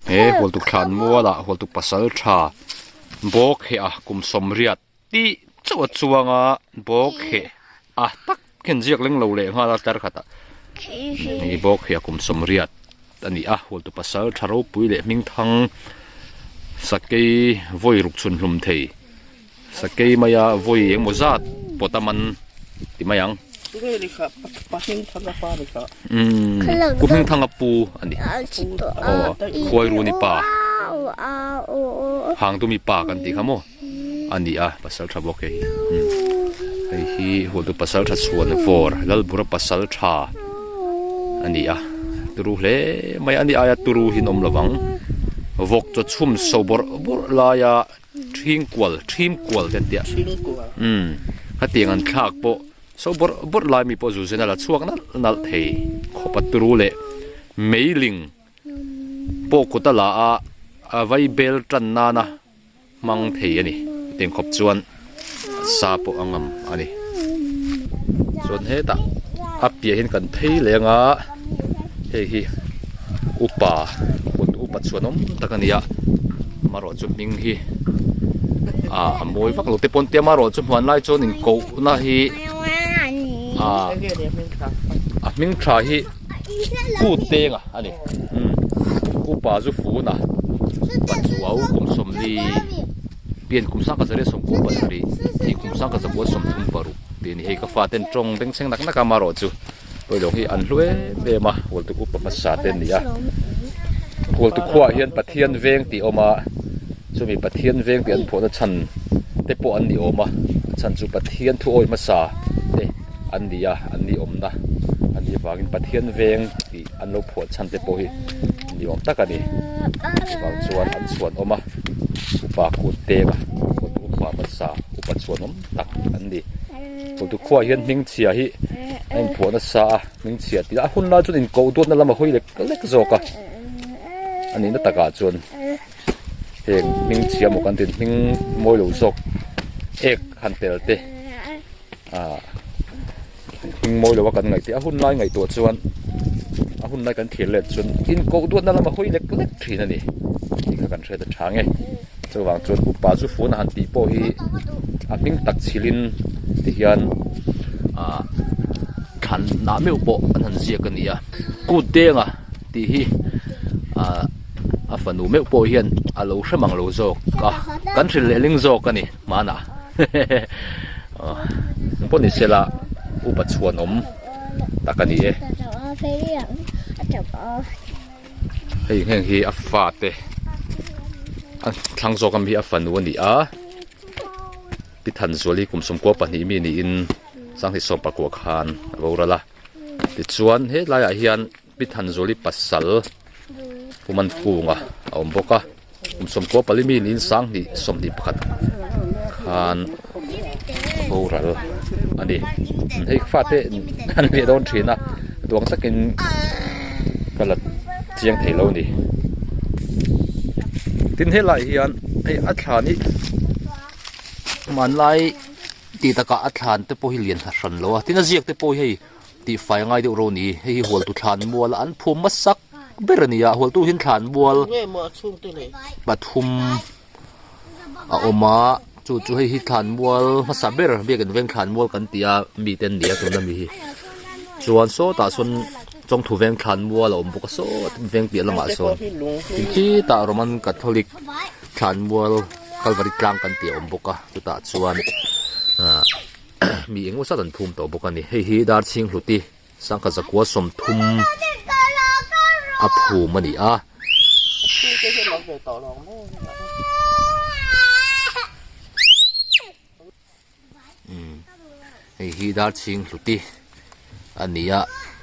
He hualtuk thlan mualah hualtuk pasal tha bawk heh a kum sawmriat tih chauh a chuang a bawk heh a tak hian ziak leng lo leh nghal a tlar khatah hei bawk heh a kum sawmriat a ni a hualtu pasal tha ropui leh hming thang sakei vawi ruk chhun hlum thei. Sakei maia vawi engmaw zat pawt a man ti mai ang. Umm Pu Hmingthanga pu a ni. Aw Khuairuni pa Hangdumi pa kan tih kha maw a ni a pasal tha bawk hei umm hei hi hualtu pasal tha chhuan vawr Lalbura pasal tha a ni a turu hle mai a ni aia turu hi an awm lo vang vawk chaw chhum so bawrh bawrh laia. Ṭhing kual, ṭhim kual te an tia. Umm, khatiang an thlak pawh so bawrh bawrh lai mi pawh zu zen a la chhuak nalh nalh thei khawp a turu leh meiling pawh kut a la a, a vai bel tan nana hmang thei a ni. Hetiang khawp chuan sa pawh a ngam a ni. Chuan hetah a piah hian kan phei leng a, hei hi upa kut upa chhuanawm tak a ni a, amarawh chu hming hi ah a mawi vak lo te pawn tia amarawh chu hmanlai chuan inkohna hi ah a hming tha hi kut tenga a ni umm upa zu fun a pachuau kum sawmli. Pian kum sang ka zariat 17 thih kum sang ka zakua 36 tih a ni. Hei ka faten tawng bengchheng nak nak a amarawh chu pawilawng hi an hlu em em a, Hualtuk upa hmasa te an ni a. Hualtuk khuaah hian Pathian veng tih a awm a, chumi Pathian veng tih an phuahna chhan te pawh an ni awm a, a chhan chu Pathian thu awi hmasa te an ni a, an ni awmna a nih avangin Pathian veng tih an lo phuah chhan te pawh hi ni awm tak a ni. Chuvang chuan an chhuan awm a, upa kut teng a, kut upa hmasa upa chhuan awm tak an ni. Kawltu khuaah hian hmingchhia hi a inphuah nasa a, hmingchhia tih a hun lai chuan inkoh duatna lam a hawi lek lek zawk a, a nihna takah chuan heng hmingchhia maw kan tin hming mawi lo zawk ek han tel te ah. Hming mawi lo a kan ngaih teh a hun lai ngaihtuah chuan a hun lai kan thlir let chuan inkoh duatna lama hawi lek lek thin a ni tih kha kan hriat a tha nge. Chuvang chuan upa chu fun a han tih pawh hi a hming tak chhilhin tihian ah thlan nah meuh pawh an han ziak a ni a. Kut denga tih hi ah a fanu meuh pawh hian a lo hre mang lo zawk a, kan hrilh leh ling zawk a ni. Hmanah eng pawh ni sela upa chhuanawm tak a ni e. Hei heng hi a fate a thlang zawk ami hi a fanu a ni a, Pi Thanzuali kum 12 mi niin Sanghnih 19 khan a boral a. Tichuan helaiah hian Pi Thanzuali pasal Pu Mankunga a awm bawk a, kum 94 mi niin 2021 khan a boral a ni. Hei fate an leh dawn thin a, duang takin ka la chiang thei lo a ni. Tin helaiah hian hei a thlan hi hmanlai tih takah a thlan te pawh hi lian hran lo a, tin a ziak te pawh hi hei. Tih fai ngai deuh ro ni. Hei hi hualtu thlan mual a an phum hmasak ber a ni a, hualtu hian thlan mual pathum a awm a, chu chu hei hi thlan mual hmasa ber biakin veng thlan mual kan tih a mi te an ni a tuna mi hi. Chuan sawtah sawn chawngthu veng thlan mual a awm bawk a sawt veng piah lamah sawn tin khitah Roman Catholic thlan mual Kalvari tlang kan tih a awm bawk a chutah chuan ah. Mi eng zat an phum tawh bawk a ni. Hei hi Darchhing Hluti sangkhat zakua 30 a phum a ni a. Hei hi Darchhing Hluti a ni a,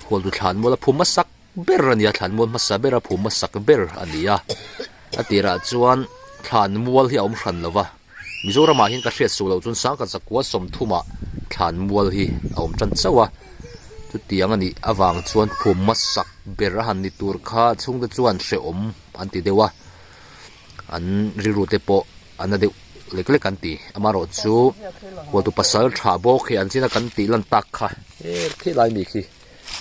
Hualtu Thlanmual a phum hmasak ber a ni a, Thlanmual hmasa ber a phum hmasak ber a ni a. A tirah chuan Thlanmual hi a awm hran lo va. Mizoramah hian ka hriat suh loh chuan sangkhat zakua 30ah thlan mual hi a awm tan chauh a, chutiang a nih avang chuan phum hmasak ber a han ni tur kha chhungte chuan hrehawm an ti deuh a, an rilru te pawh a na deuh lek lek an ti. Amaherawh chu Hualtu pasal tha bawk hi an china kan tih lan tak kha he khilai mi khi.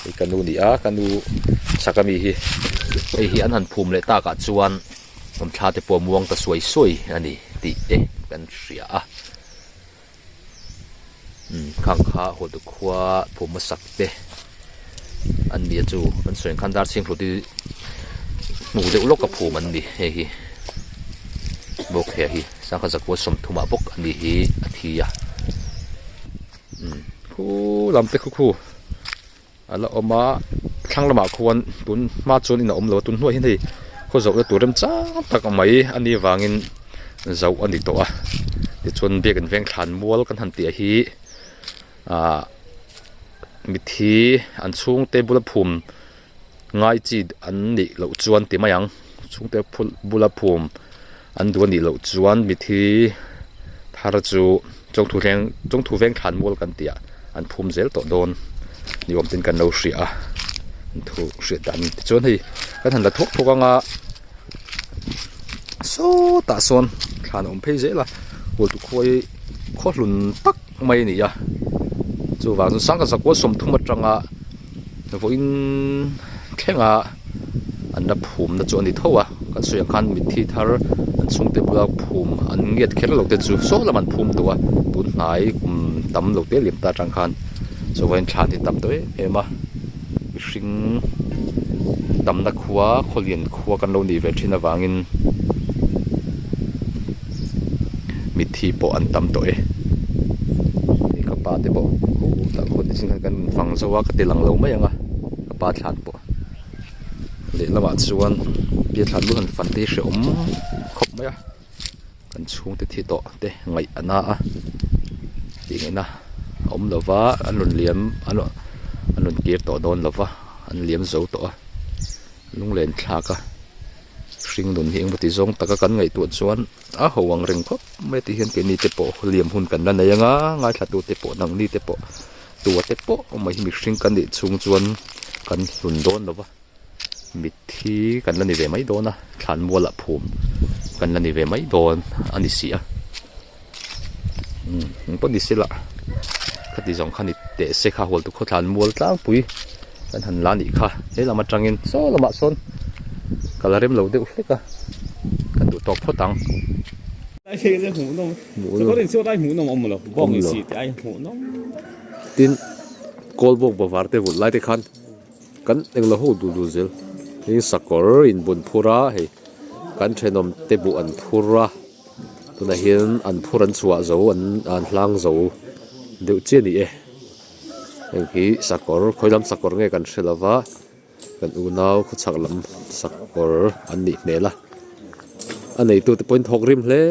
Hei ka nu ni a, ka nu chak ami hi. Hei hi an han phum leh takah chuan an thla te pawh a muang ta suai suai a ni tih te kan hria a. Umm khang kha Hualtu khua phum hmasak te an ni a chu kan sawi ang khan dar chhing hlut hi hnu deuh lawk a phum an ni hei hi bawk he hi sangha zakua sawmthumah bawk a ni hi a thi a umm khu lam te khu khu. A la awm a thlang lamah khuan tun hma chuan in a awm lo a tun hnuaiah hian hei khaw zohna tur remchang tak mai a nih avangin zoh a ni tawh a tichuan biakin veng thlan mual kan han tih hi ahh mitthi an chhungte bula phum ngai chi an nih loh chuan ti mai ang chhungte bula phum an duh a nih loh chuan mitthi thar chu chawngthu thleng chawngthu veng thlan mual kan tih ah an phum zel tawh dawn ni awm ten kan lo hria a an thu hriat dan tichuan hei kan han la thuak thuak ang a sawtah sawn thlan a awm phei zel a hualtu khuai khaw hlun tak mai a ni a chuvang chuan sangha zakua sawmthum atanga vawiin thlenga an la phumna chu a ni tho a kan sawi ang khan mitthi thar an chhungte bula phum an ngiat kher lo te chu saw lam an phum tawh a tun hnai kum tam lo te liam ta atang khan chuvain thlan hi tam tawh em em a mihring tamna khua khawlian khua kan lo nih ve thin avangin mitthi pawh an tam tawh e hei ka pa te pawh khutah khuan nichin khan kan fang zo a ka ti lang lo mai ang a ka pa thlan pawh lehlamah chuan bia thlan bul han fan te hi hrehawm khawp mai a kan chhungte thi tawh te ngaih a na a tih ngaihna a awm lo va an rawn liam an rawn kir tawh dawn lo va an liam zo tawh a lunglen thlak a. Hring nun hi engemaw ti zawng taka kan ngaihtuah chuan a ho ang reng khawp mai tih hian keini te pawh liam hun kan la nei anga ngaithla tu te pawh nangni te pawh tua te pawh awm mai hi mihring kan nih chhung chuan kan hlun dawn lo va mitthi kan la ni ve mai dawn a thlan mualah phum kan la ni ve mai dawn a ni si a. Umm eng pawh ni sela khati zawng kha ni teh se kha hual tu khawthlan mual tlangpui kan han la nih kha he lam atangin saw lamah sawn ka la rem lo deuh hlek a kan duh tawk phawt ang. Tin kawlbawk bavar te vulh lai te khan kan englo ho dul dul zel hei sakawr inbun phur a hei kan thenawm te buh an phur a. Tunah hian an phur an chhuah zo an an hlang zo deuh chiah a ni e heng hi sakawr khawi lam sakawr nge kan hre lova kan unau khawchhak lam sakawr an nih hmel a a neitu te pawhin thawk rim hle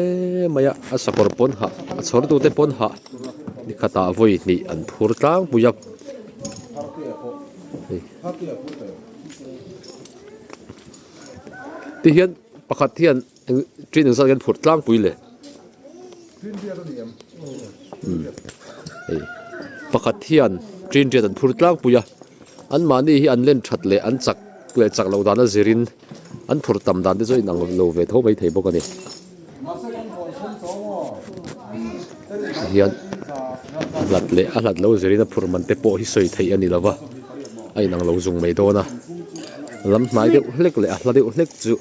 mai a a sakawr pawn hah a chhawr tu te pawn hah ni khatah vawi hnih an phur tlangpui a hei tihian pakhat hian. Eng ṭin zat hian phurh tlangpui le. Hei pakhat hian ṭin riat an phur tlangpui a anmahni hi an len ṭhat leh an chak leh chak loh dan a zirin an phurh tam dan te chu a inang lo ve tho maithei bawk a ni. Tihian a hlat leh a hlat lo zirin a phurh man te pawh hi sawi theih a ni lo va a inang lo zung mai dawn a lam hnai deuh hlek leh a hla deuh hlek chu.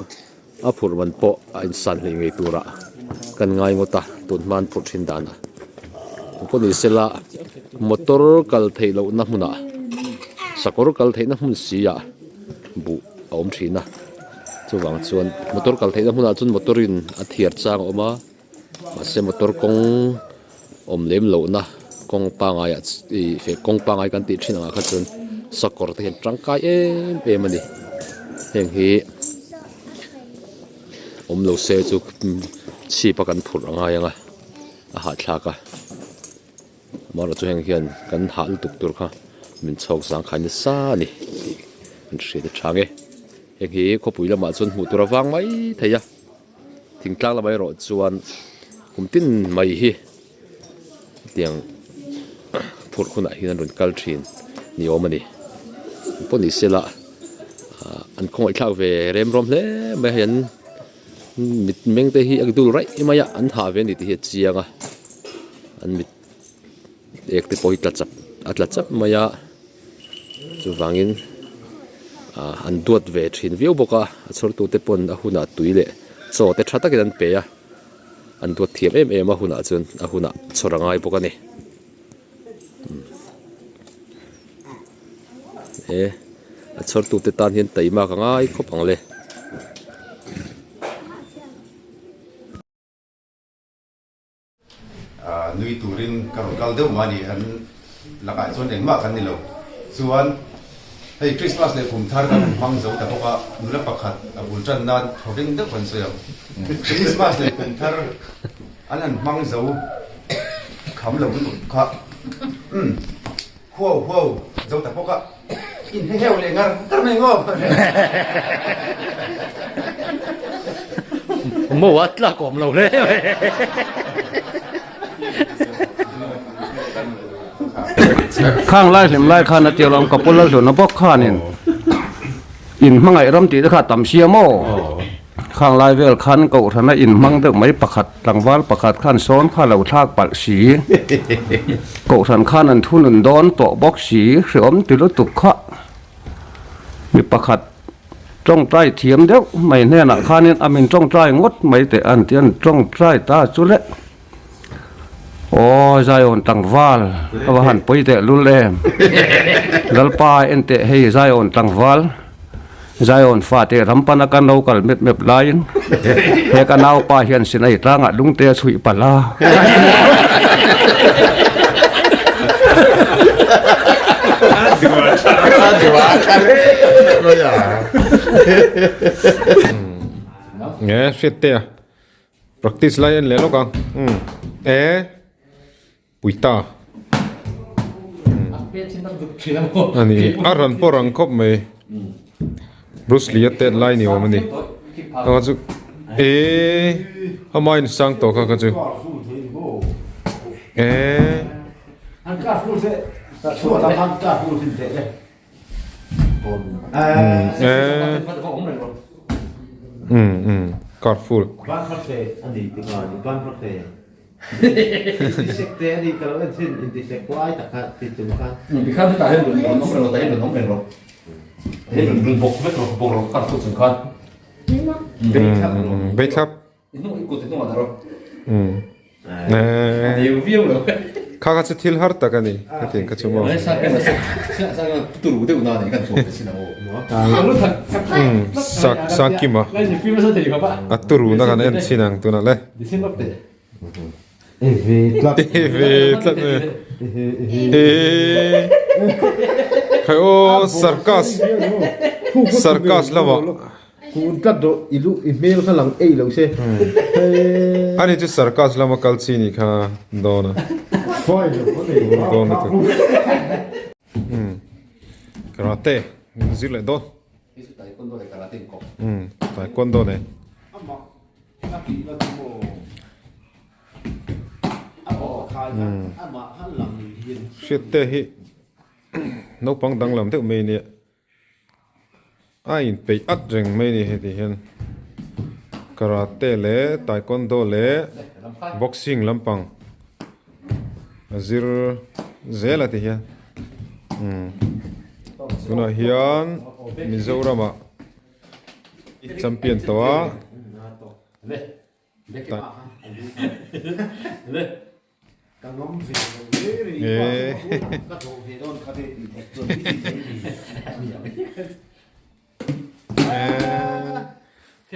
A phurh man pawh a insan hlei ngei turah kan ngai ngawt a, tun hma an phurh thin danah. Pawh ni sela motor kal theih lohna hmunah sakawr kal theihna hmun siah buh a awm thin a, chuvang chuan motor kal theihna hmunah chuan motor in a thiar chang a awm a. Mahse motor kawng awm lem lohna kawng pangai ah ih feh kawng pangai kan tih thin angah kha chuan sakawr te hian tangkai em em a ni heng hi awm lo se chu chhip a kan phurh a ngai ang a a hahthlak a amaherawhchu chu heng hian kan hah lutuk tur kha min chhawk zangkhai nasa a ni tih kan hriat a tha ang e heng hi khawpui lamah chuan hmuh tur a vang mai thei a. Thingtlang lamah erawh chuan kum tin mai hi hetiang phurh hunah hian an rawn kal thin ni awm a ni pawh ni se la ah an khawngaih thlak ve rem rawm hle mai a hei an mit meng te hi a dul raih mai a an hah ve a ni tih hi a chiang a an mit ek te pawh hi tla chap a tla chap mai a. Chuvangin Ah an duat ve thin viau bawk a, a chhawrtute pawn a hunah tui leh chaw te tha takin an pe a, an duat thiam em em a hunah chuan a hunah chhawr a ngai bawk a ni. E a chhawrtute tan hian taima ka ngai khawp ang le. Nui turin ka rawn kal deuh mah a ni, an lakah chuan engmah kan ni lo. Chuan hei Christmas leh kum thar kan han hmang zo ta bawk a, nula pakhat a bul tan nan thawveng deuh kan sawi ang. Christmas leh kum thar an han hmang zo kham lo lutuk kha. Umm. Huau huau zo ta bawk a, in he heu leh ngar ngar mai ngaw. Mo a tlak awm lo hle mai. Khang lai hlim lai khan a tia lawm ka pu Lalhluna bawk khanin in hmangaih ram tih te kha a tam sia maw? Khang lai vel khan kohhrana inhmang deuh mai pakhat tlangval pakhat khan sawn kha lo thlak palh si. Kohhran khan an thunun dawn tawh bawk si, hreawm ti lutuk kha mi pakhat tawngtai thiam deuh mai hnenah khanin a min tawngtai ngawt mai teh an ti a, an tawngtai ta chu le. Aw Zion tlangval a va han pawi teh lul em Lalpa en teh hei Zion tlangval Zion fate ram pana kan lo kal mep mep laiin he ka naupa hian Sinai tlangah lungte a chhuih palh a. Nge hriat te a. Practice lai en leh lawk ang umm e puita a ni a ran pawh rang khawp mai Bruce Lee a tet lai ni awm a ni a chu e ama in sang tawh kha kha chu e. Carful. Bei thlap. Kha kha chu thil har tak a ni ka ti ang kha chu maw. Sangkima a turu na kan en chhin ang tunah le. Ve tlat mai. Khai aw circus circus lamah. Kun tlat rawh i lu i hmel kha lang ei lo se. Ani chu circus lama kal chi nih kha dawn a. Dawn lutuk. Karate min zir leh dawn. Taekwondo nen. Hriat te hi naupang danglam deuh mai ania. A inpeih at reng mai a ni heti hian karate leh taekwondo leh boxing lampang a zir zel a ti hian umm tunah hian Mizoram ah champion tawh a.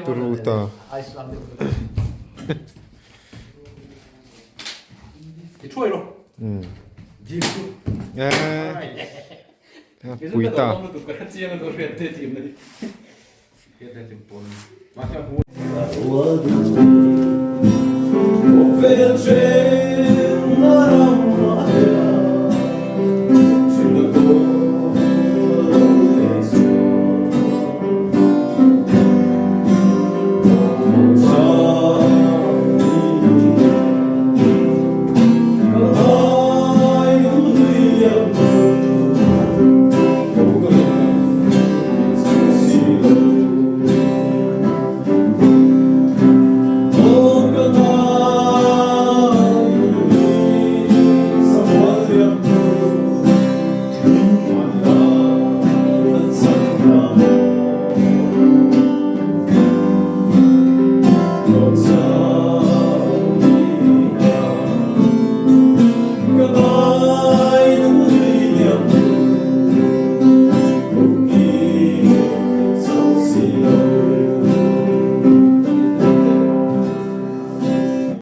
Turu ta. Pui ta.